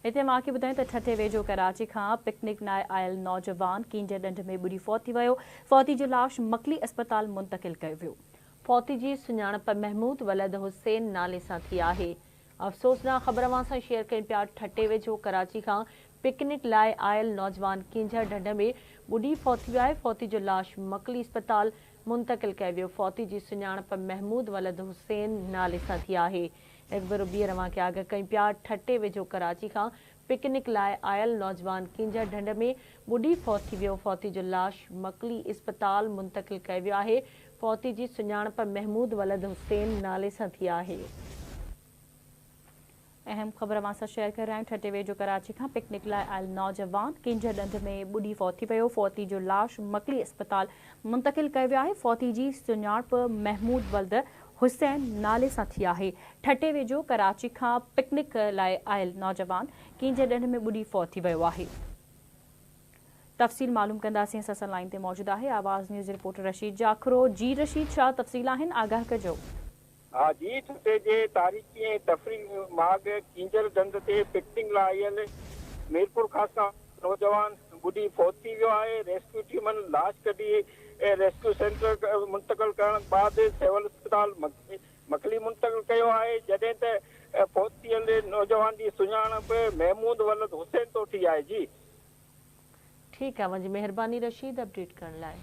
هتي اوهان کي ٻڌايون ته ٺٽي ويجهو ڪراچي کان پڪنڪ لاء آيل نوجوان ڪينجهر ڍنڍ ۾ ٻڏي فوت ٿي ويو، فوتي جو لاش مڪلي اسپتال منتقل ڪيو ويو. فوتي جي سڃاڻپ محمود ولد حسين نالي سان ٿي آهي. افسوسناڪ خبر اوهان سان شيئر ڪيون پيا ٺٽي ويجهو ڪراچي کان پڪنڪ لاء آيل نوجوان ڪينجهر ڍنڍ ۾ ٻڏي فوت ٿي ويو آهي، فوتي جو لاش مڪلي اسپتال منتقل ڪيو ويو، فوتي جي سڃاڻپ محمود ولد حسين نالي سان ٿي آهي. هڪ ڀيرو ٻيهر اوهان کي آگاهه ڪيون پيا ٺٽي ويجهو ڪراچي کان پڪنڪ لاء آيل نوجوان ڪينجهر ڍنڍ ۾ ٻڏي فوت ٿي ويو، فوتي جو لاش مڪلي اسپتال منتقل ڪيو ويو آهي، فوتي جي سڃاڻپ محمود ولد حسين نالي سان ٿي آهي. اهم خبر اوهان سان شيئر ڪري رهيا آهيون ٺٽي ويجهو ڪراچي کان پڪنڪ لاء آيل نوجوان ڪينجهر ڍنڍ ۾ ٻڏي فوت ٿي ويو، فوتي جو لاش مڪلي اسپتال منتقل ڪيو ويو آهي، فوتي جي سڃاڻپ محمود ولد حسين نالي سان ٿي آهي. ٺٽي ويجهو ڪراچي کان پڪنڪ لاء آيل نوجوان ڪينجهر ڍنڍ ۾ ٻڏي فوت ٿي ويو آهي. تفصيل معلوم ڪنداسين اسان سان لائين تي موجود آهي آواز نيوز رپورٽر رشيد جاکرو جي رشيد ڇا تفصيل آهن آگاهه ڪجو. ها جي ٺٽي جي تاريخي ۽ تفريحي ماڳ ڪينجهر ڍنڍ تي پڪنڪ لاء آيل ميرپورخاص کان نوجوان ٻڏي فوت ٿي ويو آهي، ريسڪيو ٽيمن لاش ڪڍي ريسڪيو سينٽر منتقل ڪرڻ بعد سول اسپتال مڪلي منتقل ڪيو آهي، جڏهن ته فوت ٿيل نوجوان جي سڃاڻپ محمود ولد حسين طور ٿي آهي جي. ٺيڪ آ اوهان جي مهرباني رشيد اپڊيٽ ڪرڻ لاء.